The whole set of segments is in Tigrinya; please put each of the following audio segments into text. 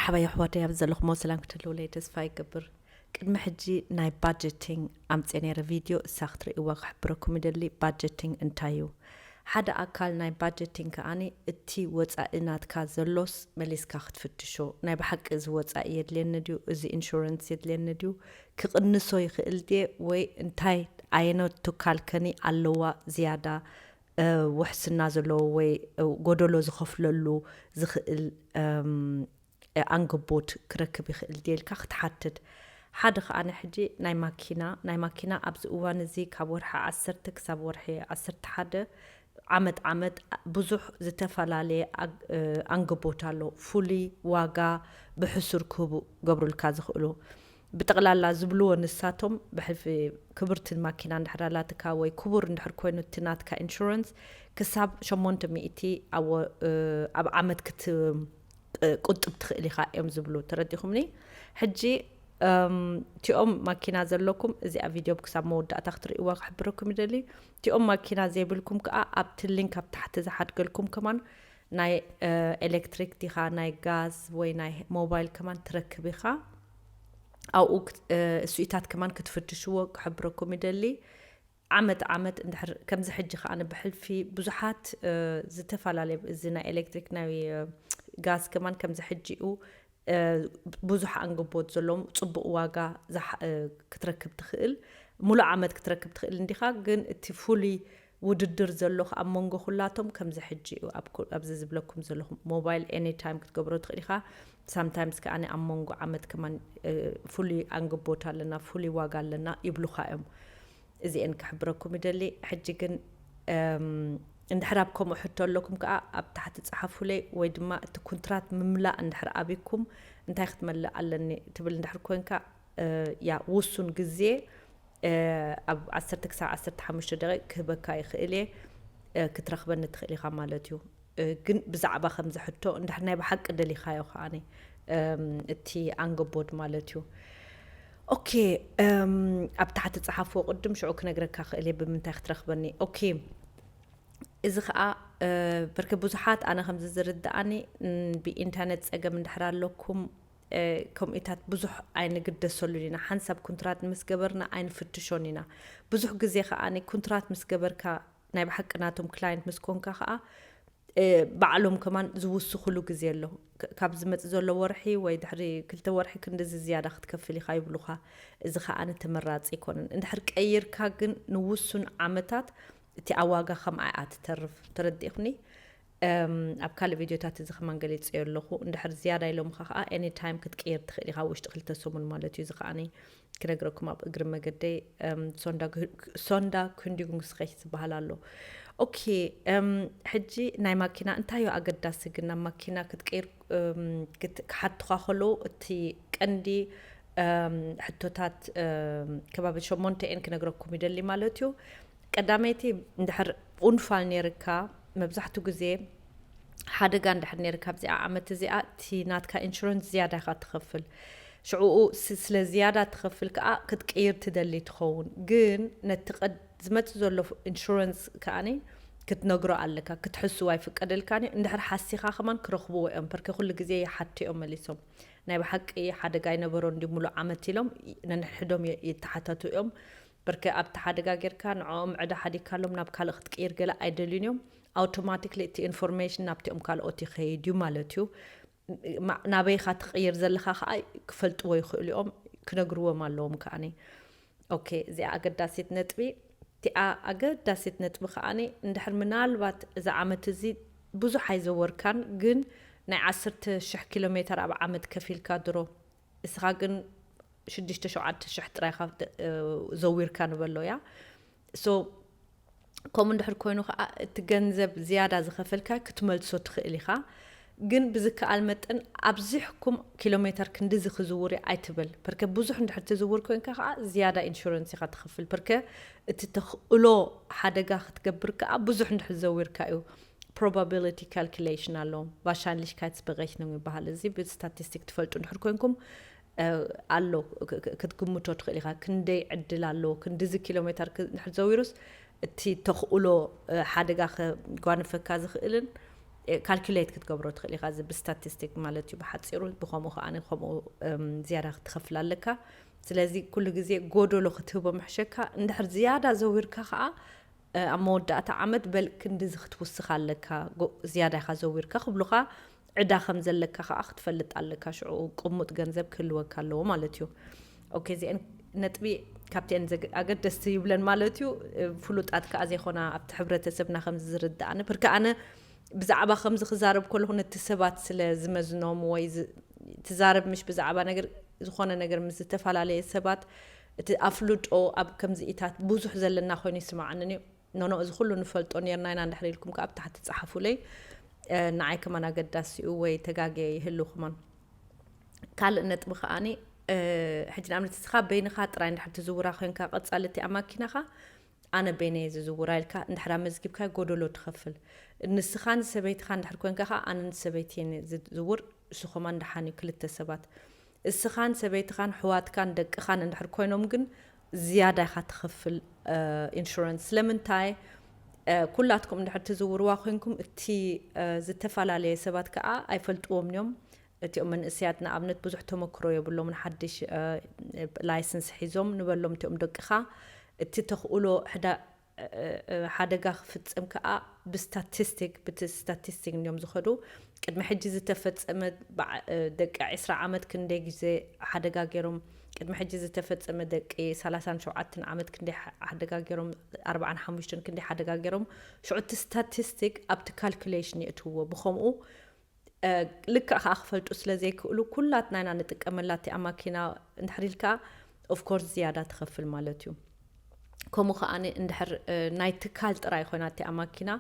ኣባይ ኣሕዋተይ ኣብ ዘለኹሞ ሰላም ክትህልውለይ ተስፋ ይገብር። ቅድሚ ሕጂ ናይ ባጀቲንግ ኣምፅእ ነይረ ቪድዮ፣ እሳ ክትርእይዋ ክሕብረኩም ይደሊ። ባጀቲንግ እንታይ እዩ? ሓደ ኣካል ናይ ባጀቲንግ ከኣኒ እቲ ወፃኢ ናትካ ዘሎስ መሊስካ ክትፍትሾ፣ ናይ ብሓቂ እዚ ወፃኢ የድልየኒ ድዩ፣ እዚ ኢንሹረንስ የድልየኒ ድዩ፣ ክቕንሶ ይኽእል ድየ፣ ወይ እንታይ ዓይነት ትካል ከኒ ኣለዋ ዝያዳ ውሕስና ዘለዎ ወይ ጎደሎ ዝኸፍለሉ ዝኽእል ኣንግቦት ክረክብ ይኽእል ድየ ኢልካ ክትሓትት። ሓደ ከኣ ሕጂ ናይ ማኪና ናይ ማኪና ኣብዚ እዋን እዚ ካብ ወርሒ ዓሰርተ ክሳብ ወርሒ ዓሰርተ ሓደ ዓመት ዓመት ብዙሕ ዝተፈላለየ ኣንግቦት ኣሎ። ፍሉይ ዋጋ ብሕሱር ክህቡ ገብሩልካ ዝኽእሉ ብጠቕላላ ዝብልዎ ንሳቶም ብሕልፊ ክብርቲ ማኪና እንድሕር ኣላትካ ወይ ክቡር እንድሕር ኮይኑ እቲ ናትካ ኢንሹረንስ ክሳብ ሸሞንተ ሚእቲ ኣብ ዓመት ክት ቁጥብ ትኽእል ኢኻ እዮም ዝብሉ። ተረዲኹምኒ? ሕጂ እቲኦም ማኪና ዘለኩም እዚኣ ቪድዮ ክሳብ መወዳእታ ክትርእይዋ ክሕብረኩም ይደሊ። እቲኦም ማኪና ዘይብልኩም ከዓ ኣብቲ ሊንክ ኣብ ታሕቲ ዝሓድገልኩም ከማን ናይ ኤሌክትሪክ ዲኻ ናይ ጋዝ ወይ ናይ ሞባይል ከማን ትረክብ ኢኻ። ኣብኡ እሱኢታት ከማን ክትፍትሽዎ ክሕብረኩም ይደሊ። ዓመት ዓመት እንድሕር ከምዚ ሕጂ ከዓ ብሕልፊ ብዙሓት ዝተፈላለየ እዚ ናይ ኤሌክትሪክ ናይ ጋዝ ከማን ከምዚ ሕጂኡ ብዙሕ ኣንግቦት ዘለዎም ፅቡቕ ዋጋ ክትረክብ ትኽእል፣ ሙሉእ ዓመት ክትረክብ ትኽእል እንዲኻ። ግን እቲ ፍሉይ ውድድር ዘሎ ኣብ መንጎ ኩላቶም ከምዚ ሕጂ እዩ። ኣብዚ ዝብለኩም ዘለኹም ሞባይል ኤኒታይም ክትገብሮ ትኽእል ኢኻ። ሳምታይምስ ከዓ ኣብ መንጎ ዓመት ከማን ፍሉይ ኣንግቦት ኣለና፣ ፍሉይ ዋጋ ኣለና ይብሉኻ እዮም። እዚአን ክሕብረኩም ይደሊ። ሕጂ ግን እንድሕር ኣብ ከምኡ ሕቶ ኣለኩም ከዓ ኣብ ታሕቲ ፀሓፉለይ፣ ወይ ድማ እቲ ኩንትራት ምምላእ እንድሕር ኣብይኩም እንታይ ክትመልእ ኣለኒ ትብል እንድሕር ኮንካ ያ ውሱን ግዜ ኣብ ዓሰርተ ክሳብ ዓሰርተ ሓሙሽተ ደቂቕ ክህበካ ይኽእል እየ። ክትረኽበኒ ትኽእል ኢኻ ማለት እዩ። ግን ብዛዕባ ከምዚ ሕቶ እንድሕር ናይ ብሓቂ ደሊኻዮ ከዓኒ እቲ ኣንገቦድ ማለት እዩ። ኦኬ፣ ኣብ ታሕቲ ጸሓፍዎ ቅድም ሽዑ ክነግረካ ክእል እየ ብምንታይ ክትረኽበኒ። ኦኬ፣ እዚ ኸዓ ብርክ ብዙሓት ኣነ ከምዚ ዝርድኣኒ ብኢንተርነት ጸገም እንድሕር ኣለኩም ከምኡታት ብዙሕ ኣይንግደሰሉን ኢና። ሓንሳብ ኩንትራት ምስ ገበርና ኣይንፍትሾን ኢና። ብዙሕ ግዜ ከዓኒ ኩንትራት ምስ ገበርካ ናይ ብሓቂ ናቶም ክላይንት ምስ ኮንካ ከዓ ባዕሎም ከማን ዝውስኹሉ ግዜ ኣሎ። ካብ ዝመፅ ዘሎ ወርሒ ወይ ድሕሪ ክልተ ወርሒ ክንድዚ ዝያዳ ክትከፍል ኢኻ ይብሉኻ። እዚ ከዓኒ ተመራፂ ኣይኮነን። እንድሕር ቀይርካ ግን ንውሱን ዓመታት እቲ ኣዋጋ ከምኣ እያ ትተርፍ። ተረዲእኹኒ? ኣብ ካልእ ቪድዮታት እዚ ከማን ገሊፀዮ ኣለኹ። እንድሕር ዝያዳ ኢሎምኻ ከዓ ኤኒታይም ክትቅይር ትኽእል ኢኻ፣ ውሽጢ ክልተ ሰሙን ማለት እዩ። እዚ ከዓኒ ክነግረኩም ኣብ እግሪ መገደይ ሶንዳ ኩንዲጉንግስኸሽ ዝበሃል ኣሎ። ኦኬ፣ ሕጂ ናይ ማኪና እንታይ እዩ ኣገዳሲ ግን ናብ ማኪና ክትቅይር ክሓትኻ ከለዉ እቲ ቀንዲ ሕቶታት ከባቢ ሸሞንተ እየን ክነግረኩም ይደሊ ማለት እዩ። ቀዳመይቲ እንድሕር ኡንፋል ነይርካ መብዛሕትኡ ግዜ ሓደጋ እንድሕር ነይርካ ኣብዚኣ ዓመት እዚኣ እቲ ናትካ ኢንሹረንስ ዝያዳ ኢኻ ትኸፍል። ሽዕኡ ስለ ዝያዳ ትኸፍል ከዓ ክትቅይር ትደሊ ትኸውን። ግን ነቲ ዝመፅ ዘሎ ኢንሹረንስ ከዓኒ ክትነግሮ ኣለካ። ክትሕስዎ ኣይፍቀደልካን እዩ። እንድሕር ሓሲኻ ከማን ክረኽብዎ እዮም። ፐርከ ኩሉ ግዜ ይሓቱ እዮም መሊሶም። ናይ ብሓቂ ሓደጋ ኣይነበሮን ድዩ ሙሉእ ዓመት ኢሎም ነንሕድሕዶም ይተሓተቱ እዮም። በርከ ኣብቲ ሓደጋ ጌርካ ንዕኦም ዕዳ ሓዲግካሎም ናብ ካልእ ክትቅይር ገለ ኣይደልዩን እዮም። ኣውቶማቲክሊ እቲ ኢንፎርሜሽን ናብቲኦም ካልኦት ይኸይድ እዩ ማለት እዩ። ናበይኻ ትቕይር ዘለኻ ከዓ ክፈልጥዎ ይኽእሉ እዮም፣ ክነግርዎም ኣለዎም ከዓኒ። ኦኬ፣ እዚኣ ኣገዳሲት ነጥቢ። እቲኣ ኣገዳሲት ነጥቢ ከዓኒ እንድሕር ምናልባት እዚ ዓመት እዚ ብዙሕ ኣይዘወርካን፣ ግን ናይ ዓሰርተ ሽሕ ኪሎ ሜተር ኣብ ዓመት ከፊልካ ድሮ እስኻ ግን ሽዱሽተ ሸውዓተ ሽሕ ጥራይ ኢኻ ዘዊርካ ንበሎ እያ። ሶ ከምኡ እንድሕር ኮይኑ ከዓ እቲ ገንዘብ ዝያዳ ዝኸፈልካ ክትመልሶ ትኽእል ኢኻ። ግን ብዝከኣል መጠን ኣብዚሕኩም ኪሎ ሜተር ክንድዚ ክዝውር እየ ኣይትበል። ፐርከ ብዙሕ እንድሕር ትዝውር ኮይንካ ከዓ ዝያዳ ኢንሹረንስ ኢኻ ትኸፍል። ፐርከ እቲ ተኽእሎ ሓደጋ ክትገብር ከዓ ብዙሕ እንድሕር ዘዊርካ እዩ። ፕሮባቢሊቲ ካልኩሌሽን ኣሎ፣ ዋርሻንሊችካይትስበሬክኒንግ ይበሃል። እዚ ብስታቲስቲክ ትፈልጡ እንድሕር ኮይንኩም ኣሎ ክትግምቶ ትኽእል ኢኻ። ክንደይ ዕድል ኣለዎ ክንድዚ ኪሎ ሜተር እንድሕር ዘዊሩስ እቲ ተኽእሎ ሓደጋ ከጓንፈካ ዝኽእልን ካልኩሌት ክትገብሮ ትኽእል ኢኻ። እዚ ብስታቲስቲክ ማለት እዩ ብሓፂሩ። ብኸምኡ ከዓ ከምኡ ዝያዳ ክትኸፍል ኣለካ። ስለዚ ኩሉ ግዜ ጎደሎ ክትህቦ ምሕሸካ። እንድሕር ዝያዳ ዘዊርካ ከዓ ኣብ መወዳእታ ዓመት በል ክንድዚ ክትውስኽ ኣለካ፣ ዝያዳ ኢኻ ዘዊርካ ክብሉኻ። ዕዳ ከም ዘለካ ከዓ ክትፈልጥ ኣለካ። ሽዑ ቅሙጥ ገንዘብ ክህልወካ ኣለዎ ማለት እዩ። ኦኬ፣ እዚአን ነጥቢ ካብቲአን ኣገደስቲ ይብለን ማለት እዩ። ፍሉጣት ከዓ ዘይኮና ኣብቲ ሕብረተሰብና ከምዚ ዝርዳእኒ ብርክ ኣነ ብዛዕባ ከምዚ ክዛረብ ከለኹ ነቲ ሰባት ስለ ዝመዝኖም ወይ ትዛረብ ምሽ ብዛዕባ ነገር፣ ዝኾነ ነገር ምስ ዝተፈላለየ ሰባት እቲ ኣፍልጦ ኣብ ከምዚኢታት ብዙሕ ዘለና ኮይኑ ይስማዓንን እዩ። ኖኖ፣ እዚ ኩሉ ንፈልጦ ነርና ኢና እንድሕር ኢልኩም ከዓ ኣብ ታሕቲ ጸሓፉለይ። ንዓይ ከማን ኣገዳሲኡ ወይ ተጋግየ ይህሉ ከማን። ካልእ ነጥቢ ከዓኒ ሕጂ ንኣብነት እስኻ በይንኻ ጥራይ እንድሕር ትዝውራ ኮይንካ ቀጻሊ እቲኣ ማኪናኻ ኣነ በይነየ ዝዝውራ ኢልካ እንድሕር ኣመዝጊብካ ጎደሎ ትኸፍል። ንስኻን ሰበይትኻ እንድሕር ኮይንካ ከዓ ኣነን ሰበይትየን ዝዝውር፣ እሱ ከማን ደሓን እዩ። ክልተ ሰባት እስኻን ሰበይትኻን ሕዋትካን ደቅኻን እንድሕር ኮይኖም ግን ዝያዳ ኢኻ ትኸፍል ኢንሹራንስ። ስለምንታይ? ኩላትኩም እንድሕር ትዝውርዋ ኮይንኩም እቲ ዝተፈላለየ ሰባት ከዓ ኣይፈልጥዎም እዮም። እቲኦም መንእሰያት ንኣብነት ብዙሕ ተመክሮ የብሎም፣ ንሓድሽ ላይሰንስ ሒዞም ንበሎም እቲኦም ደቅኻ። እቲ ተኽእሎ ሕዳ ሓደጋ ክፍጽም ከኣ ብስታቲስቲክ ብቲ ስታቲስቲክ እንዲዮም ዝኸዱ። ቅድሚ ሕጂ ዝተፈጸመ ደቂ ዕስራ ዓመት ክንደይ ግዜ ሓደጋ ገይሮም፣ ቅድሚ ሕጂ ዝተፈጸመ ደቂ ሰላሳን ሸውዓተን ዓመት ክንደይ ሓደጋ ገይሮም፣ ኣርባዓን ሓሙሽተን ክንደይ ሓደጋ ገይሮም። ሽዑ እቲ ስታቲስቲክ ኣብቲ ካልኩሌሽን የእትውዎ። ብኸምኡ ልክዕ ከዓ ክፈልጡ ስለ ዘይክእሉ ኩላትና ኢና ንጥቀመላ እቲኣ ማኪና እንድሕር ኢልካ ኦፍኮርስ ዝያዳ ትኸፍል ማለት እዩ። ከምኡ ከዓ እንድሕር ናይ ትካል ጥራይ ኮይና እቲኣ ማኪና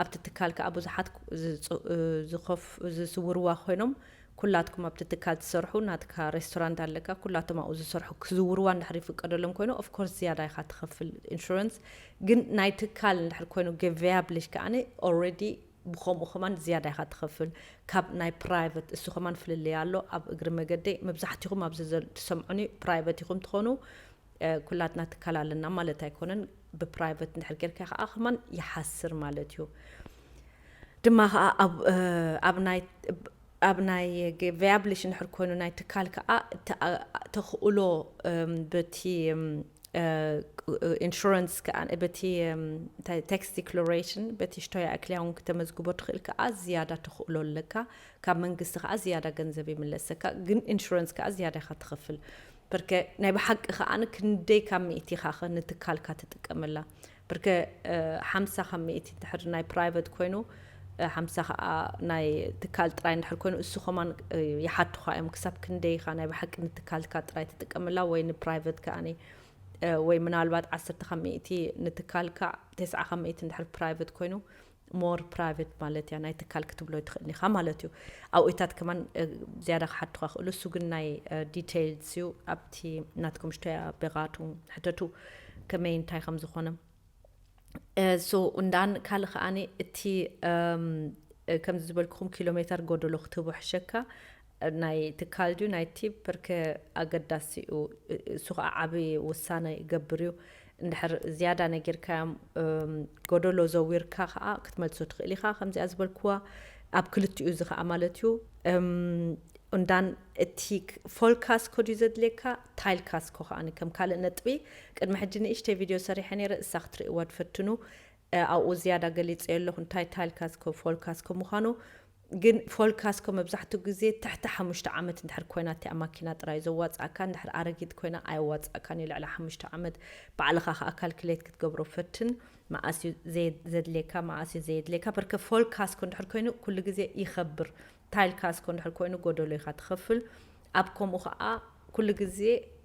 ኣብቲ ትካል ከዓ ብዙሓት ዝስውርዋ ኮይኖም ኩላትኩም ኣብቲ ትካል ትሰርሑ ናትካ ሬስቶራንት ኣለካ ኩላቶም ኣብኡ ዝሰርሑ ክዝውርዋ እንድሕር ይፍቀደሎም ኮይኑ ኦፍኮርስ ዝያዳ ኢካ ትኸፍል ኢንሹራንስ። ግን ናይ ትካል እንድሕር ኮይኑ ገበያብልሽ ከዓ ኦልሬዲ ብኸምኡ ከማን ዝያዳ ኢኻ ትኸፍል ካብ ናይ ፕራይቨት። እሱ ከማን ፍልልይ ኣሎ። ኣብ እግሪ መገደይ መብዛሕትኹም ኣብዚ ትሰምዑኒ ፕራይቨት ኢኹም ትኾኑ። ኩላትና ትካል ኣለና ማለት ኣይኮነን። ብፕራይቨት እንድሕር ጌርካ ከዓ ከማን ይሓስር ማለት እዩ። ድማ ከዓ ኣብ ናይ ገበያብልሽ እንድሕር ኮይኑ ናይ ትካል ከዓ ተኽእሎ በቲ ኢንሹራንስ ከዓ በቲ ታክስ ዲክሎሬሽን በቲ ሽቶ ያእክልያ እውን ክተመዝግቦ ትኽእል ከዓ ዝያዳ ተኽእሎ ኣለካ። ካብ መንግስቲ ከዓ ዝያዳ ገንዘብ ይምለሰካ። ግን ኢንሹራንስ ከዓ ዝያዳ ኢካ ትኸፍል። በርከ ናይ ብሓቂ ከዓ ክንደይ ካብ ሚእቲ ኢካ ንትካልካ ትጥቀመላ? በርከ ሓምሳ ካብ ሚእቲ ድሕር ናይ ፕራይቨት ኮይኑ ሓምሳ ከዓ ናይ ትካል ጥራይ እንድሕር ኮይኑ እሱ ከማን ይሓቱኻ እዮም። ክሳብ ክንደይ ኢኻ ናይ ብሓቂ ንትካልካ ጥራይ ትጥቀመላ ወይ ንፕራይቨት ከዓኒ ወይ ምናልባት ዓሰርተ ካብ ሚእቲ ንትካልካ፣ ተስዓ ካብ ሚእቲ እንድሕር ፕራይቨት ኮይኑ ሞር ፕራይቨት ማለት እያ። ናይ ትካል ክትብሎ ትኽእል ኢኻ ማለት እዩ። ኣብኡታት ከማን ዝያዳ ክሓቱኻ ክእሉ። እሱ ግን ናይ ዲቴይልስ እዩ። ኣብቲ ናትኩም ሽቶያ ቤቓቱ ሕተቱ ከመይ እንታይ ከም ዝኾነ። ሶ እንዳን ካልእ ከዓኒ እቲ ከምዚ ዝበልኩኹም ኪሎ ሜተር ጎደሎ ክትህቦ ሕሸካ ናይ ትካል ድዩ ናይ ቲፕ ርክ ኣገዳሲ እዩ። እሱ ከዓ ዓብዪ ውሳነ ይገብር እዩ። እንድሕር ዝያዳ ነጊርካዮም ጎደሎ ዘዊርካ ከዓ ክትመልሶ ትኽእል ኢኻ። ከምዚኣ ዝበልክዋ ኣብ ክልቲኡ እዚ ከዓ ማለት እዩ። እንዳን እቲ ፎል ካስኮ ድዩ ዘድልየካ? ታይል ካስኮ ከዓ ከም ካልእ ነጥቢ ቅድሚ ሕጂ ንእሽተይ ቪድዮ ሰሪሐ ነይረ፣ እሳ ክትርእይዋ ትፈትኑ። ኣብኡ ዝያዳ ገሊፀ ኣለኹ እንታይ ታይል ካስኮ ፎል ካስኮ ምዃኑ። ግን ፎል ካስኮ መብዛሕትኡ ግዜ ትሕቲ ሓሙሽተ ዓመት እንድሕር ኮይና እቲኣ ማኪና ጥራይ ዘዋፅኣካ፣ እንድሕር ኣረጊት ኮይና ኣየዋፅኣካን እዩ። ልዕሊ ሓሙሽተ ዓመት ባዕልኻ ከዓ ካልኩሌት ክትገብሮ ፈትን። መኣስ እዩ ዘድልየካ መኣስ እዩ ዘየድልየካ። በርከ ፎል ካስኮ እንድሕር ኮይኑ ኩሉ ግዜ ይኸብር። ታይል ካስኮ እንድሕር ኮይኑ ጎደሎ ኢኻ ትኸፍል። ኣብ ከምኡ ከዓ ኩሉ ግዜ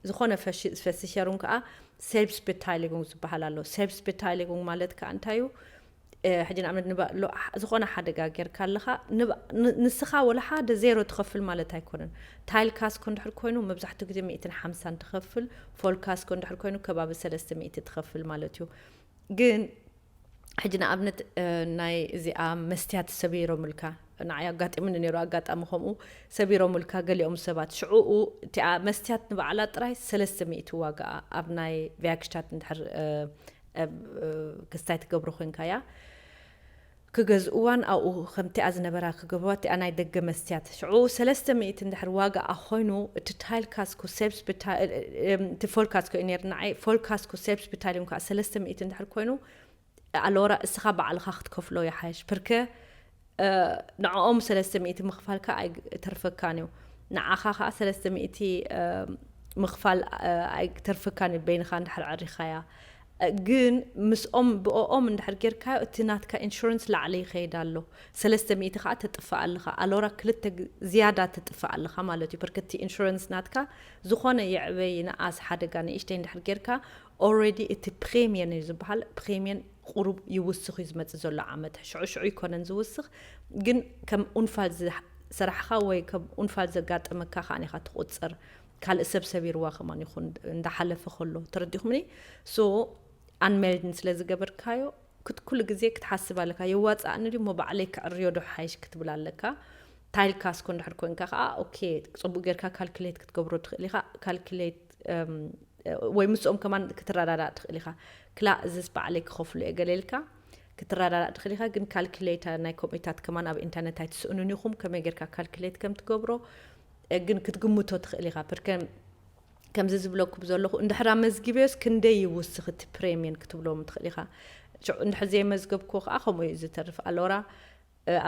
ዝኾነ ፈሲሸሩን ከዓ ሴልብስ ቤታይሊጉን ዝበሃል ኣሎ። ሴልብስ ቤታይሊጉን ማለት ከዓ እንታይ እዩ? ሕጂ ንኣብነት ዝኾነ ሓደጋ ጌርካ ኣለኻ ንስኻ ወላ ሓደ ዜሮ ትኸፍል ማለት ኣይኮነን። ታይል ካስኮ እንድሕር ኮይኑ መብዛሕትኡ ግዜ ሚእትን ሓምሳን ትኸፍል። ፎል ካስኮ እንድሕር ኮይኑ ከባቢ ሰለስተ ሚእቲ ትኸፍል ማለት እዩ። ግን ሕጂ ንኣብነት ናይ እዚኣ መስትያት ሰቢሮምልካ ንዓይ ኣጋጢሙኒ ነይሩ ኣጋጣሚ ከምኡ ሰቢሮምልካ ገሊኦም ሰባት ሽዕኡ እቲኣ መስትያት ንባዕላ ጥራይ ሰለስተ ሚእቲ ዋጋኣ ኣብ ናይ ቪያክሽታት እንድሕር ክስታይ ትገብሮ ኮይንካ እያ። ክገዝእዋን ኣብኡ ከምቲኣ ዝነበራ ክገብርዋ እቲኣ ናይ ደገ መስትያት ሽዑ ሰለስተ ሚእቲ እንድሕር ዋጋኣ ኮይኑ እቲ ታይል ካስኮ ሴፕስ ብታ እቲ ፎል ካስኮ እዩ ነይሩ ንዓይ ፎል ካስኮ ሴፕስ ብታይል እውን ከዓ ሰለስተ ሚእቲ እንድሕር ኮይኑ ኣሎራ እስኻ ባዕልኻ ክትከፍሎ ይሓይሽ ፕርከ ንዕኦም ሰለስተ ሚእቲ ምኽፋልካ ኣይተርፈካን እዩ ንዓኻ ከዓ ሰለስተ ሚእቲ ምኽፋል ኣይተርፈካን እዩ በይንኻ እንድሕር ዕሪኻያ ግን ምስኦም ብኦም እንድሕር ጌርካዮ እቲ ናትካ ኢንሹረንስ ላዕሊ ይኸይድ ኣሎ ሰለስተ ሚእቲ ከዓ ተጥፍእ ኣለኻ ኣሎራ ክልተ ዝያዳ ተጥፍእ ኣለኻ ማለት እዩ ብርክቲ ኢንሹረንስ ናትካ ዝኾነ ይዕበይ ንኣስ ሓደጋ ንእሽተይ እንድሕር ጌርካ ኦረዲ እቲ ፕሬምየን እዩ ዝበሃል ፕሬምየን ቁሩብ ይውስኽ እዩ ዝመፅእ ዘሎ ዓመት ሽዑ ሽዑ ይኮነን ዝውስኽ ግን ከም ኡንፋል ዝሰራሕኻ ወይ ከም ኡንፋል ዘጋጠመካ ከዓ ኢኻ ትቁፅር ካልእ ሰብ ሰቢርዋ ከማን ይኹን እንዳሓለፈ ከሎ ተረዲኹምኒ ሶ ኣንሜልድን ስለ ዝገበርካዮ ኩሉ ግዜ ክትሓስብ ኣለካ የዋፅኣኒ ድሞ ባዕለይ ክዕርዮ ዶ ሓይሽ ክትብል ኣለካ ታይል ካስኮ እንድሕር ኮንካ ከዓ ኦኬ ፅቡቅ ጌርካ ካልኩሌት ክትገብሮ ትኽእል ኢኻ ካልኩሌት ወይ ምስኦም ከማን ክትረዳዳእ ትኽእል ኢኻ ክላ እዝስ ባዕለይ ክኸፍሉ እየ ገለ ኢልካ ክትረዳዳእ ትኽእል ኢኻ ግን ካልኩሌተር ናይ ኮምፒታት ከማን ኣብ ኢንተርነት ኣይትስእኑን ኢኹም ከመይ ጌርካ ካልኩሌት ከም ትገብሮ ግን ክትግምቶ ትኽእል ኢኻ ፕርከ ከምዚ ዝብለኩም ዘለኹ እንድሕር ኣመዝጊበዮስ ክንደይ ይውስኽ እቲ ፕሬምየን ክትብሎም ትኽእል ኢኻ ሽዑ እንድሕር ዘየመዝገብክዎ ከዓ ከምኡ እዩ ዝተርፍ ኣሎራ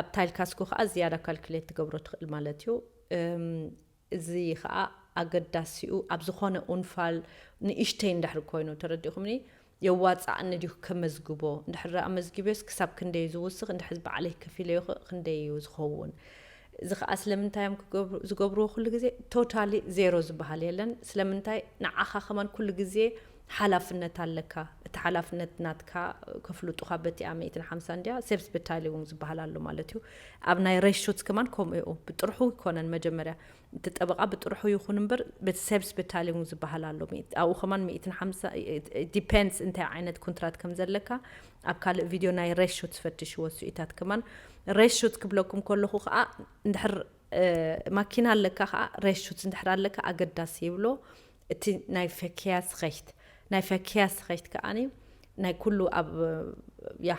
ኣብ ታይል ካስኮ ከዓ ዝያዳ ካልኩሌት ትገብሮ ትኽእል ማለት እዩ እዚ ከዓ ኣገዳሲኡ ኣብ ዝኾነ ኡንፋል ንእሽተይ እንድሕር ኮይኑ ተረዲኹምኒ የዋፃእኒ ድዩ ከመዝግቦ እንድሕር ኣመዝጊበስ ክሳብ ክንደይ ዝውስኽ እንድሕር በዓለይ ከፊለዮ ክንደይ እዩ ዝኸውን እዚ ከዓ ስለምንታይ እዮም ዝገብርዎ ኩሉ ግዜ ቶታሊ ዜሮ ዝበሃል የለን ስለምንታይ ንዓኻ ከማን ኩሉ ግዜ ሓላፍነት ኣለካ እቲ ሓላፍነት ናትካ ከፍልጡካ በቲኣ ሚእትን ሓምሳን እንዲያ ሴፕስ ብታሊ እውን ዝበሃል ኣሎ ማለት እዩ ኣብ ናይ ሬሾት ከማን ከምኡ እዩ ብጥርሑ ይኮነን መጀመርያ እቲ ጠበቃ ብጥርሑ ይኹን እምበር በቲ ሴፕስ ብታሊ እውን ዝበሃል ኣሎ ኣብኡ ከማን ሚእትን ሓምሳ ዲፔንድስ እንታይ ዓይነት ኮንትራት ከም ዘለካ ኣብ ካልእ ቪድዮ ናይ ሬሾት ፈትሽዎ ስኢታት ከማን ሬሾት ክብለኩም ከለኹ ከዓ እንድሕር ማኪና ኣለካ ከዓ ሬሾት እንድሕር ኣለካ ኣገዳሲ ይብሎ እቲ ናይ ፈኪያስ ኸሽት ናይ ፈኪያስ ኸሽት ከዓኒ ናይ ኩሉ ኣብ ያ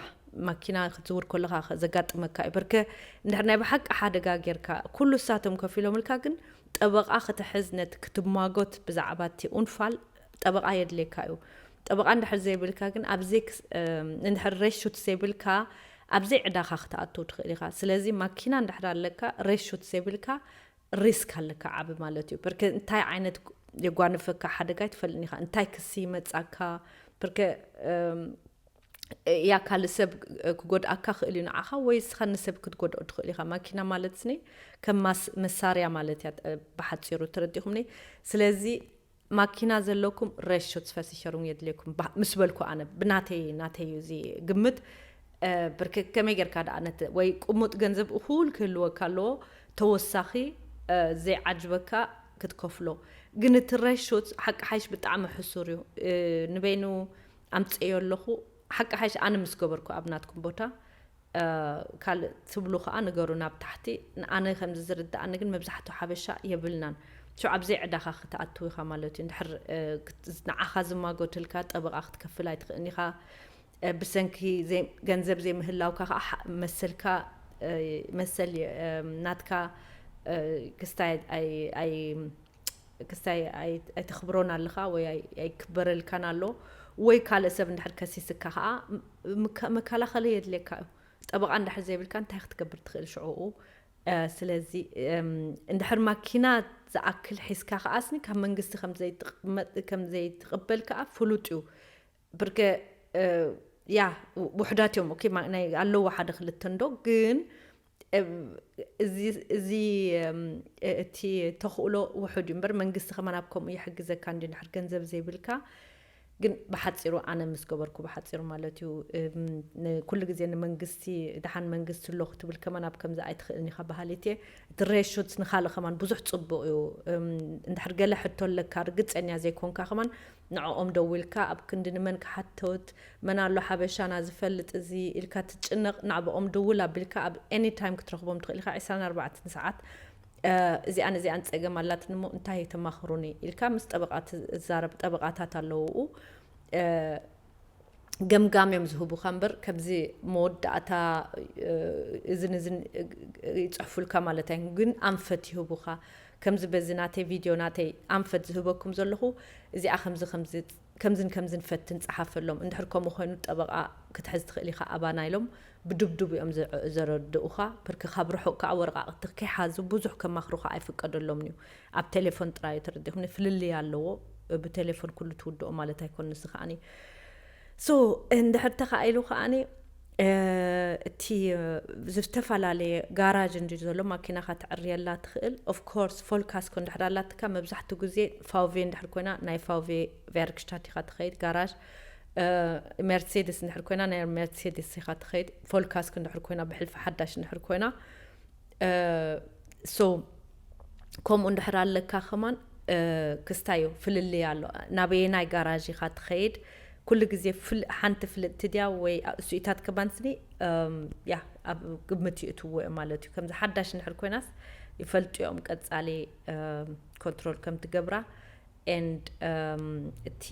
ማኪና ክትዝውር ከለካ ዘጋጥመካ እዩ በርከ እንድሕር ናይ ብሓቂ ሓደጋ ጌርካ ኩሉ ሳቶም ከፊሎምልካ ግን ጠበቃ ክትሕዝ ነቲ ክትማጎት ብዛዕባ እቲ ኡንፋል ጠበቃ የድልየካ እዩ ጠበቃ እንድሕር ዘይብልካ ግን ኣብዘይ እንድሕር ሬሹት ዘይብልካ ኣብዘይ ዕዳኻ ክትኣትው ትኽእል ኢኻ ስለዚ ማኪና እንድሕር ኣለካ ሬሹት ዘይብልካ ሪስክ ኣለካ ዓቢ ማለት እዩ። ብርክ እንታይ ዓይነት የጓንፈካ ሓደጋ ኣይትፈልጥን ኢኻ። እንታይ ክሲ ይመጻካ ብርክ ያ ካልእ ሰብ ክጎድኣካ ክእል እዩ ንዓኻ ወይ እስኻ ንሰብ ክትጎድኦ ትኽእል ኢኻ። ማኪና ማለት ስኒ ከም ማስ- መሳርያ ማለት እያ እ፣ ብሓጺሩ ተረዲኹምኒ። ስለዚ ማኪና ዘለኩም ሬሾት ፈሲሸሩም የድልየኩም ባ- ምስ በልኩ ኣነ ብናተይ ናተይ እዩ እዚ ግምት እ፣ ብርክ ከመይ ጌርካ ደኣ ነቲ ወይ ቅሙጥ ገንዘብ እኹል ክህልወካ ኣለዎ ተወሳኺ እ፣ ዘይዓጅበካ ክትከፍሎ ግን እቲ ሬሾት ሓቂ ሓይሽ ብጣዕሚ ሕሱር እዩ እ፣ ንበይኑ ኣምፅእዮ ኣለኹ ሓቂ ሓይሽ ኣነ ምስ ገበርኩ ኣብ ናትኩም ቦታ እ፣ ካልእ ትብሉ ከዓ ንገሩ ናብ ታሕቲ ንኣነ ከምዚ ዝርድኣኒ ግን መብዛሕትኡ ሓበሻ የብልናን ሽዑ ኣብዘይ ዕዳኻ ክትኣትው ኢኻ ማለት እዩ እንድሕር እ፣ ክት- ንዓኻ ዝማጎትልካ ጠበቃ ክትከፍል ኣይትኽእልን ኢኻ እ፣ ብሰንኪ ዘይ- ገንዘብ ዘይምህላውካ ከዓ ሓ- መሰልካ እ፣ መሰል እ፣ ናትካ እ፣ ክስታይ ኣይ- ኣይ- ክስታይ ኣይ- ኣይተኽብሮን ኣለኻ ወይ ኣይ- ኣይክበረልካን ኣሎ ወይ ካልእ ሰብ እንድሕር ከሲስካ ከዓ ም- ምከ- መከላኸሊ የድልየካ እዩ ጠበቃ እንድሕር ዘይብልካ እንታይ ክትገብር ትኽእል ሽዕኡ እ፣ ስለዚ እም፣ እንድሕር ማኪና ዝኣክል ሒዝካ ከዓስኒ ካብ መንግስቲ ከም ዘይትቕመጥ- ከም ዘይትቕበል ከዓ ፍሉጥ እዩ ብርገ እ፣ ያ ውሕዳት እዮም ኦኬ ማ- ናይ ኣለዎ ሓደ ክልተ እንዶ ግን እ፣ እዚ እዚ እም፣ እ- እቲ ተኽእሎ ውሑድ እዩ እምበር መንግስቲ ከማን ኣብ ከምኡ ይሕግዘካ እንዲ ንድሕር ገንዘብ ዘይብልካ ግን ብሓፂሩ ኣነ ምስ ገበርኩ ብሓፂሩ ማለት እዩ እም፣ ን- ኩሉ ግዜ ንመንግስቲ ድሓን መንግስቲ ኣሎ ክትብል ከማን ኣብ ከምዚ ኣይትኽእልን ኢኻ በሃሊት እየ እቲ ሬሾት ንካልእ ከማን ብዙሕ ፅቡቅ እዩ እም፣ እንድሕር ገለ ሕቶ ኣለካ ርግፀኛ ዘይኮንካ ከማን ንዕኦም ደዊልካ ኣብ ክንዲ ንመን ክሓቶት መን ኣሎ ሓበሻና ዝፈልጥ እዚ ኢልካ ትጭነቕ ናብኦም ድውል ኣቢልካ ኣብ any time ክትረኽቦም ትኽእል ኢኻ ዕስራን ኣርባዕተን ሰዓት እ፣ እዚኣን እዚኣን ፀገም ኣላትኒ እሞ እንታይ ተማኽሩኒ ኢልካ ምስ ጠበቃ ትዛረብ ጠበቃታት ኣለውኡ እ፣ ገምጋም እዮም ዝህቡኻ እምበር፣ ከምዚ መወዳእታ፣ እ፣ እዝን እዝን፣ እ፣ ይጽሕፉልካ ማለት ኣይኮን፣ ግን ኣንፈት ይህቡኻ። ከምዚ በዚ ናተይ ቪድዮ፣ ናተይ ኣንፈት ዝህበኩም ዘለኹ፣ እዚኣ ከምዚ፣ ከምዚ፣ ከምዝን ከምዝን ፈትን ጸሓፈሎም። እንድሕር ከምኡ ኮይኑ፣ ጠበቓ ክትሕዝ ትኽእል ኢኻ ኣባና፣ ኢሎም ብድብድብ እዮም ዘ-፣ ዘረድኡኻ። ብርክ ካብ ርሑቕ ከኣ ወረቓቕቲ ከይሓዙ ብዙሕ ከማኽሩኻ ኣይፍቀደሎምን እዩ። ኣብ ቴሌፎን ጥራይ እዩ፣ ተረዲእኩም። ፍልልይ ኣለዎ። ብቴሌፎን ኩሉ ትውድኦ ማለት ኣይኮን፣ ንስ ከኣኒ። ሶ፣ እንድሕር ተኻኢሉ ከኣኒ፣ እ፣ እቲ፣ እ፣ ዝተፈላለየ ጋራጅ እንዲ ዘሎ ማኪናኻ ትዕርየላ ትኽእል። ኦፍ ኮርስ፣ ፎልካስኮ እንድሕር ኣላትካ፣ መብዛሕትኡ ግዜ ፋውቬ እንድሕር ኮይና፣ ናይ ፋውቬ ቨርክሽታት ኢኻ ትኸይድ፣ ጋራጅ። እ፣ ሜርሴድስ እንድሕር ኮይና፣ ናይ ሜርሴድስ ኢኻ ትኸይድ። ፎልካስኮ እንድሕር ኮይና፣ ብሕልፊ ሓዳሽ እንድሕር ኮይና። እ፣ ሶ፣ ከምኡ እንድሕር ኣለካ ከማን፣ እ፣ ክስታይ እዩ፣ ፍልልይ ኣሎ። ናበየናይ ጋራዥ ኢኻ ትኸይድ? ኩሉ ግዜ ፍል-፣ ሓንቲ ፍልጥቲ ድያ ወይ ሱኢታት ከማን ስኒ፣ እም፣ ያ፣ ኣብ ግምት ይእትዎ እዮም ማለት እዩ። ከምዚ ሓዳሽ እንድሕር ኮይናስ ይፈልጡ እዮም ቀጻሊ፣ እም፣ ኮንትሮል ከም ትገብራ። ኤንድ፣ እም፣ እቲ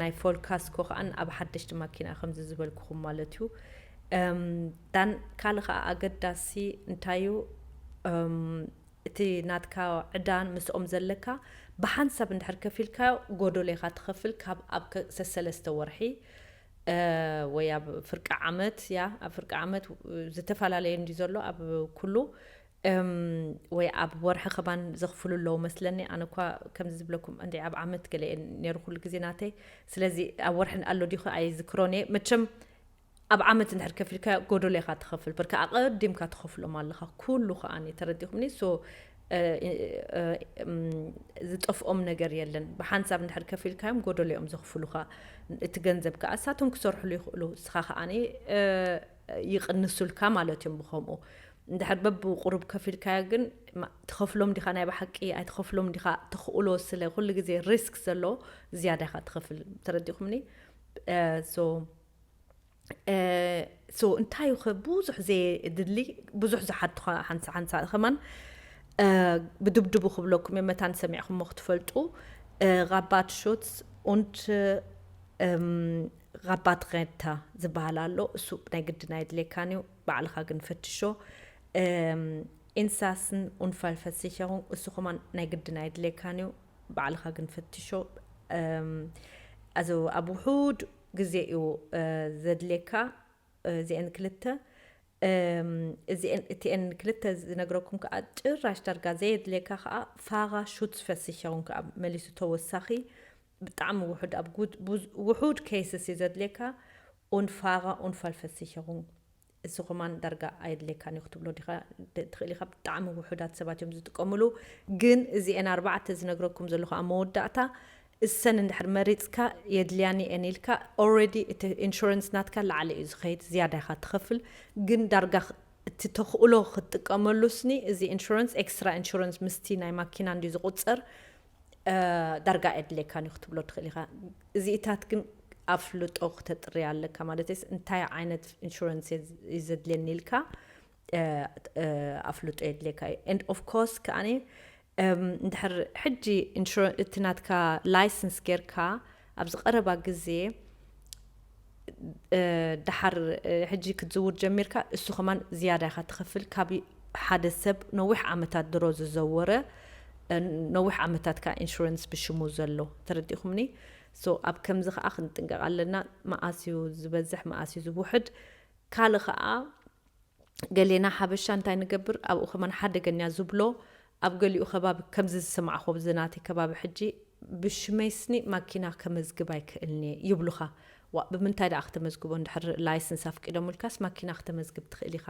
ናይ ፎልካስኮ ከኣን ኣብ ሓደሽቲ ማኪና ከምዚ ዝበልኩኹም ማለት እዩ። እም፣ ዳን ካልእ ከኣ ኣገዳሲ እንታይ እዩ? እም፣ እቲ ናትካ ዕዳን ምስኦም ዘለካ ብሓንሳብ እንድሕር ከፊልካዮ ጎደሎ ኢኻ ትኸፍል፣ ካብ ኣብ ከ-፣ ሰሰለስተ ወርሒ፣ እ፣ ወይ ኣብ ፍርቂ ዓመት፣ ያ፣ ኣብ ፍርቂ ዓመት፣ እ፣ ዝተፈላለየ እንዲ ዘሎ ኣብ ኩሉ፣ እም፣ ወይ ኣብ ወርሒ ከማን ዘኽፍሉ ኣለዉ መስለኒ። ኣነ እኳ ከምዚ ዝብለኩም እንዲ ኣብ ዓመት ገለ እየ ነይሩ ኩሉ ግዜ ናተይ። ስለዚ ኣብ ወርሒ ኣሎ ዲኹ ኣይዝክሮን እየ። መቸም ኣብ ዓመት እንድሕር ከፊልካ ጎደሎ ኢኻ ትኸፍል። በርካ ኣቐዲምካ ትኸፍሎም ኣለኻ። ኩሉ ከኣ እየ፣ ተረዲኹምኒ? ሶ፣ እ፣ እ፣ እም፣ ዝጠፍኦም ነገር የለን። ብሓንሳብ እንድሕር ከፊልካዮም ጎደሎ እዮም ዘኽፍሉኻ። እቲ ገንዘብ ከኣ እሳቶም ክሰርሕሉ ይኽእሉ። እስኻ ከኣ፣ እ፣ ይቕንሱልካ ማለት እዮም ብኸምኡ። እንድሕር በብቁሩብ ከፊልካዮ ግን፣ ማ-፣ ትኸፍሎም ዲኻ ናይ ብሓቂ ኣይትኸፍሎም ዲኻ ትኽእሎ ስለ ኩሉ ግዜ ሪስክ ዘሎ ዝያዳ ኢኻ ትኸፍል። ተረዲኹምኒ? እ፣ ሶ፣ እ፣ ሶ እንታይ እዩ ኸ ብዙሕ ዘየድሊ፣ ብዙሕ ዝሓትኻ ሓንሳ-፣ ሓንሳ ከማን፣ እ፣ ብድብድቡ ክብለኩም እየ፣ መታን ሰሚዕኹሞ ክትፈልጡ። እ፣ ራባት ሹትስ ኡንድ፣ እም፣ ራባት ሬንታ ዝበሃል ኣሎ። እሱ ናይ ግድን ኣየድልየካን እዩ፣ ባዕልኻ ግን ፈትሾ። እም፣ ኢንሳስን ኡንፋል ፈሲሸሩን፣ እሱ ከማን ናይ ግድን ኣየድልየካን እዩ፣ ባዕልኻ ግን ፈትሾ። እም፣ ኣዞ ኣብ ውሑድ ግዜ እዩ፣ እ፣ ዘድልየካ፣ እ፣ እዚአን ክልተ። እም፣ እዚአን፣ እቲአን ክልተ ዝነግረኩም ከኣ ጭራሽ ዳርጋ ዘየድልየካ ከኣ ፋራ ሹትስ ፈሲሸሩን ከኣ መሊሱ ተወሳኺ ብጣዕሚ ውሑድ፣ ኣብ ጉድ-፣ ብዙ-፣ ውሑድ ኬስስ እዩ ዘድልየካ። ኡን ፋራ ኡንፋል ፈሲሸሩን፣ እሱ ከማን ዳርጋ ኣየድልየካን እዩ ክትብሎ ዲኻ፣ ድ-፣ ትኽእል ኢኻ። ብጣዕሚ ውሑዳት ሰባት እዮም ዝጥቀምሉ። ግን እዚአን ኣርባዕተ ዝነግረኩም ዘለኹ ኣብ መወዳእታ፣ እሰን እንድሕር መሪጽካ የድልያኒ እየን ኢልካ፣ ኦልሬዲ እቲ ኢንሹራንስ ናትካ ላዕሊ እዩ ዝኸይድ፣ ዝያዳ ኢኻ ትኸፍል። ግን ዳርጋ ኽ-፣ እቲ ተኽእሎ ክትጥቀመሉ ስኒ፣ እዚ ኢንሹራንስ፣ ኤክስትራ ኢንሹራንስ ምስቲ ናይ ማኪና እንድዩ ዝቑጸር፣ እ፣ ዳርጋ ኣየድልየካን እዩ ክትብሎ ትኽእል ኢኻ። እዚኢታት ግን ኣፍልጦ ክተጥሪ ኣለካ፣ ማለት ስ-፣ እንታይ ዓይነት ኢንሹራንስ እየ ዝ-፣ እዩ ዘድልየኒ ኢልካ፣ እ፣ እ፣ ኣፍልጦ የድልየካ እዩ። And of course ከኣኒ፣ እም፣ እንድሕር ሕጂ ኢንሹራ-፣ እቲ ናትካ ላይሰንስ ጌርካ ኣብዚ ቀረባ ግዜ፣ እ፣ ደሓር፣ እ፣ ሕጂ ክትዝውር ጀሚርካ፣ እሱ ከማን ዝያዳ ኢኻ ትኸፍል። ካብ ሓደ ሰብ ነዊሕ ዓመታት ድሮ ዝዘወረ፣ እ፣ ነዊሕ ዓመታት ከኣ ኢንሹራንስ ብሽሙ ዘሎ፣ ተረዲእኩምኒ? ሶ፣ ኣብ ከምዚ ከኣ ክንጥንቀቕ ኣለና። መኣስ እዩ ዝበዝሕ፣ መኣስ እዩ ዝውሕድ? ካልእ ከኣ፣ ገሌና ሓበሻ እንታይ ንገብር፣ ኣብኡ ከማን ሓደገኛ ዝብሎ፣ ኣብ ገሊኡ ከባቢ ከምዚ ዝሰማዕኹ፣ ኣብዚ ናተይ ከባቢ ሕጂ፣ ብሽመይ ስኒ ማኪና ከመዝግብ ኣይክእልን እየ ይብሉኻ። ዋ፣ ብምንታይ ደኣ ክተመዝግቦ? እንድሕር ላይሰንስ ኣፍቂዶምልካስ ማኪና ክተመዝግብ ትኽእል ኢኻ።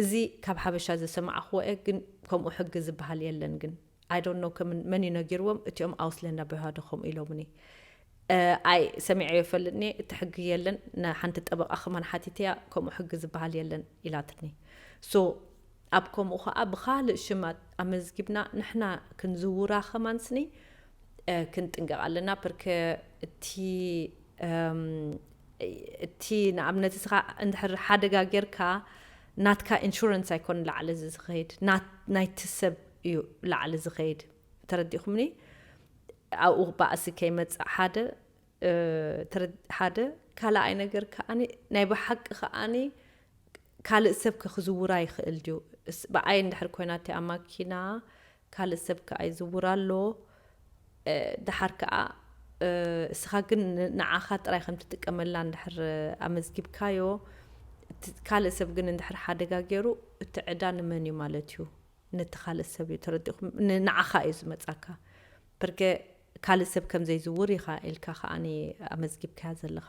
እዚ ካብ ሓበሻ ዝሰማዕኽዎ እየ፣ ግን ከምኡ ሕጊ ዝበሃል የለን። ግን I don't know ከምን-፣ መን እዩ ነጊርዎም፣ እቲኦም ኣውስለንዳ ብሃዶ ከምኡ ኢሎምኒ። እ፣ ኣይ፣ ሰሚዐዮ ይፈልጥኒ፣ እቲ ሕጊ የለን፣ ንሓንቲ ጠበቓ ከማን ሓቲተያ፣ ከምኡ ሕጊ ዝበሃል የለን ኢላትኒ። ሶ፣ ኣብ ከምኡ ኸኣ ብኻልእ ሽም ኣመዝጊብና ንሕና ክንዝውራ ከማን ስኒ፣ እ፣ ክንጥንቀቕ ኣለና። ፐርከ እቲ፣ እም፣ እቲ ንኣብነት እስኻ እንድሕር ሓደጋ ጌርካ ናትካ ኢንሹራንስ ኣይኮን ላዕሊ ዝኸይድ፣ ናት-፣ ናይቲ ሰብ እዩ ላዕሊ ዝኸይድ። ተረዲእኩምኒ? ኣብኡ ባእሲ ከይመጽእ ሓደ፣ ሓደ ካልኣይ ነገር ከዓኒ ናይ ብሓቂ ከዓኒ ካልእ ሰብ ከክዝውራ ይኽእል ድዩ? ብኣይ እንድሕር ኮይና እቲኣ ማኪና ካልእ ሰብ ከኣ ይዝውራ ኣሎ። ድሓር ከኣ እስኻ ግን ንዓኻ ጥራይ ከም ትጥቀመላ እንድሕር ኣመዝጊብካዮ፣ ካልእ ሰብ ግን እንድሕር ሓደጋ ገይሩ፣ እቲ ዕዳ ንመን እዩ ማለት እዩ? ነቲ ካልእ ሰብ እዩ። ተረዲኹም? ንዓኻ እዩ ዝመጻካ። ብርገ ካልእ ሰብ ከም ዘይዝውር ኢኻ ኢልካ ከዓኒ ኣመዝጊብካያ ዘለኻ።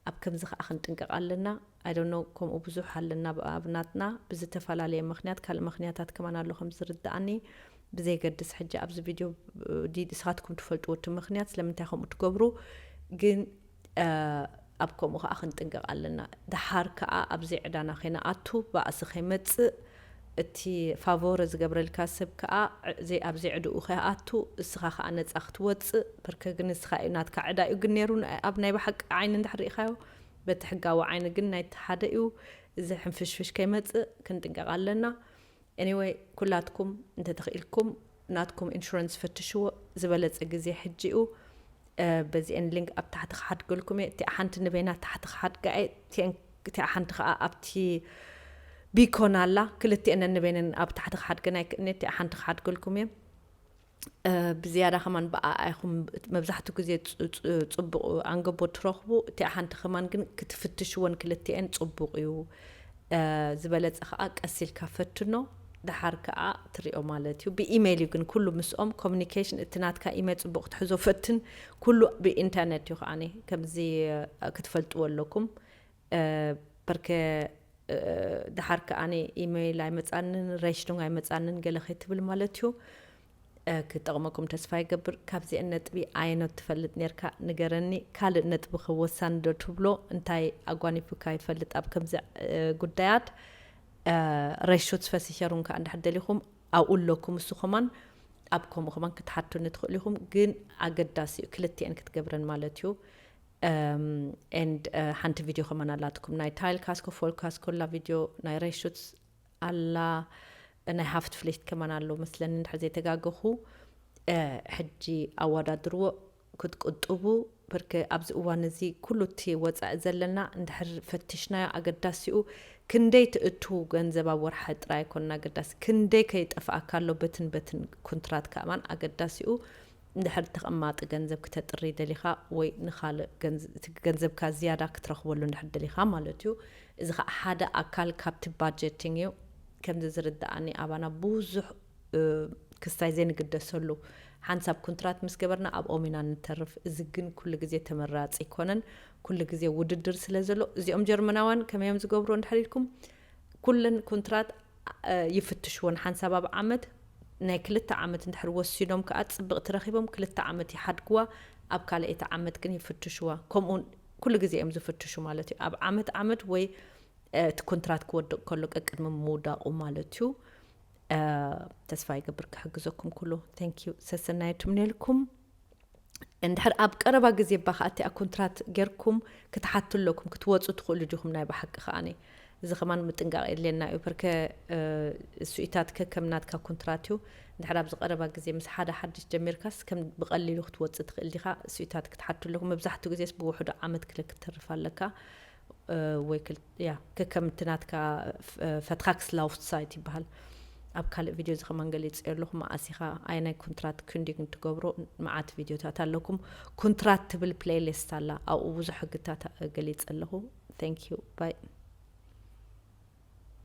ኣብ ከምዚ ከኣ ክንጥንቀቕ ኣለና። ኣይዶኖ ከምኡ ብዙሕ ኣለና ኣብ ናትና ብዝተፈላለየ ምኽንያት፣ ካልእ ምኽንያታት ከማን ኣሎ ከም ዝርድኣኒ። ብዘይገድስ ሕጂ ኣብዚ ቪድዮ ንስኻትኩም ትፈልጥዎ እቲ ምኽንያት ስለምንታይ ከምኡ ትገብሩ፣ ግን ኣብ ከምኡ ከኣ ክንጥንቀቕ ኣለና። ድሓር ከኣ ኣብዚ ዕዳና ከይንኣቱ ባእሲ ከይመጽእ፣ እቲ ፋቮረ ዝገብረልካ ሰብ ከኣ ኣብዚ ዕድኡ ከይኣቱ፣ እስኻ ከኣ ነጻ ክትወጽእ። ብርከ ግን እስኻ እዩ ናትካ ዕዳ እዩ ግን ነይሩ። ኣብ ናይ ብሓቂ ዓይኒ እንድሕር ርኢኻዮ፣ በቲ ሕጋዊ ዓይኒ ግን ናይቲ ሓደ እዩ። እዚ ሕንፍሽፍሽ ከይመጽእ ክንጥንቀቕ ኣለና። Anyway፣ ኩላትኩም እንተተኽኢልኩም ናትኩም ኢንሹረንስ ፈትሽዎ። ዝበለጸ ግዜ ሕጂ እዩ። በዚአን ሊንክ ኣብ ታሕቲ ክሓድገልኩም እየ። እቲኣ ሓንቲ ንበይና ታሕቲ ክሓድጋ እየ። እቲኣ ሓንቲ ከዓ ኣብቲ ቢኮን ኣላ። ክልቲአን ንበይነን ኣብ ታሕቲ ክሓድገን ኣይክእልን። እቲኣ ሓንቲ ክሓድገልኩም እየ። ብዝያዳ ከማን ብኣኣይኹም መብዛሕትኡ ግዜ ፅቡቕ ኣንገቦ ትረኽቡ። እቲኣ ሓንቲ ከማን ግን ክትፍትሽወን ክልቲአን ፅቡቕ እዩ። ዝበለፀ ከዓ ቀስ ኢልካ ፈትኖ፣ ድሓር ከዓ ትሪኦ ማለት እዩ። ብኢሜይል እዩ ግን ኩሉ ምስኦም ኮሚኒኬሽን፣ እቲ ናትካ ኢሜይል ፅቡቕ ክትሕዞ ፈትን። ኩሉ ብኢንተርኔት እዩ ከዓኒ። ከምዚ ክትፈልጥዎ ኣለኩም። በርከ ድሓር ከዓኒ ኢሜይል ኣይመፃንን፣ ሬሽኑን ኣይመፃንን ገለ ከይትብል ማለት እዩ። ክጠቕመኩም ተስፋ ይገብር። ካብዚአን ነጥቢ ኣየኖት ትፈልጥ ነርካ ንገረኒ። ካልእ ነጥቢ ከወሳኒ ዶ ትብሎ እንታይ ኣጓኒፉካ ይፈልጥ ኣብ ከምዚ ጉዳያት? ሬሾትስ ቨርሲቸሩንግ ከዓ እንድሕር ደሊኹም ኣብኡ ኣለኩም። እሱ ከማን ኣብ ከምኡ ከማን ክትሓቱኒ ትኽእሉ ኢኹም፣ ግን ኣገዳሲ እዩ ክልቲአን ክትገብረን ማለት እዩ። And ሓንቲ ቪድዮ ከማን ኣላትኩም ናይ ታይል ካስኮ ፎል ካስኮ ላ ቪድዮ ናይ ሬሾትስ ኣላ፣ ናይ ሃፍት ፍሊክት ከማን ኣሎ መስለኒ እንድሕር ዘይተጋገኹ። ሕጂ ኣወዳድርዎ ክትቁጥቡ። ብርክ ኣብዚ እዋን እዚ ኩሉ እቲ ወፃኢ ዘለና እንድሕር ፈቲሽናዮ ኣገዳሲኡ ክንደይ ትእቱ ገንዘብ ኣብ ወርሓ ጥራይ ኣይኮነን ኣገዳሲ፣ ክንደይ ከይጠፍኣካ ኣሎ በትን በትን ኩንትራት ከማን ኣገዳሲኡ። እንድሕር ተቐማጢ ገንዘብ ክተጥሪ ደሊኻ ወይ ንኻልእ ገንዘብካ ዝያዳ ክትረኽበሉ እንድሕር ደሊኻ ማለት እዩ። እዚ ከዓ ሓደ ኣካል ካብቲ ባጀቲንግ እዩ። ከምዚ ዝርድኣኒ ኣባና ብዙሕ ክስታይ ዘይንግደሰሉ ሓንሳብ ኩንትራት ምስ ገበርና ኣብኦም ኢና ንተርፍ። እዚ ግን ኩሉ ግዜ ተመራፂ ኣይኮነን፣ ኩሉ ግዜ ውድድር ስለ ዘሎ። እዚኦም ጀርመናውያን ከመይ እዮም ዝገብሩ እንድሕር ኢልኩም፣ ኩለን ኩንትራት ይፍትሽወን ሓንሳብ ኣብ ዓመት። ናይ ክልተ ዓመት እንድሕር ወሲኖም ከዓ ፅብቕቲ ረኺቦም ክልተ ዓመት ይሓድግዋ፣ ኣብ ካልኣይቲ ዓመት ግን ይፍትሽዋ። ከምኡ ኩሉ ግዜ እዮም ዝፍትሹ ማለት እዩ። ኣብ ዓመት ዓመት ወይ እቲ ኮንትራት ክወድቕ ከሎ ቀቅድሚ ምውዳቑ ማለት እዩ። ተስፋ ይገብር ክሕግዘኩም ኩሉ። Thank you። ሰሰናዩ ትምነልኩም። እንድሕር ኣብ ቀረባ ግዜ እባ ከኣ እቲኣ ኮንትራት ጌርኩም ክትሓቱ ኣለኩም። ክትወፁ ትኽእሉ ዲኹም? ናይ ብሓቂ ከኣኒ እዚ ከማን ምጥንቃቕ የድልየና እዩ። በርከ እሱኢታት ከከም ናትካ ኮንትራት እዩ። እንድሕር ኣብዚ ቀረባ ግዜ ምስ ሓደ ሓድሽ ጀሚርካስ ከም ብቐሊሉ ክትወፅእ ትኽእል ዲኻ? እሱኢታት ክትሓቱ ኣለኩም። መብዛሕትኡ ግዜስ ብውሕዱ ዓመት ክለ ክትተርፍ ኣለካ። ወይ ክል- ያ ከከም እቲ ናትካ ፈትኻክስ ላውፍ ሳይት ይበሃል። ኣብ ካልእ ቪድዮ እዚ ከማን ገሊፀ ኣለኹ። መዓስ ኢኻ ኣየናይ ኮንትራት ክንዲግ እንትገብሮ መዓት ቪድዮታት ኣለኩም። ኮንትራት ትብል ፕሌይሊስት ኣላ፣ ኣብኡ ብዙሕ ሕግታት ገሊፀ ኣለኹ። Thank you bye።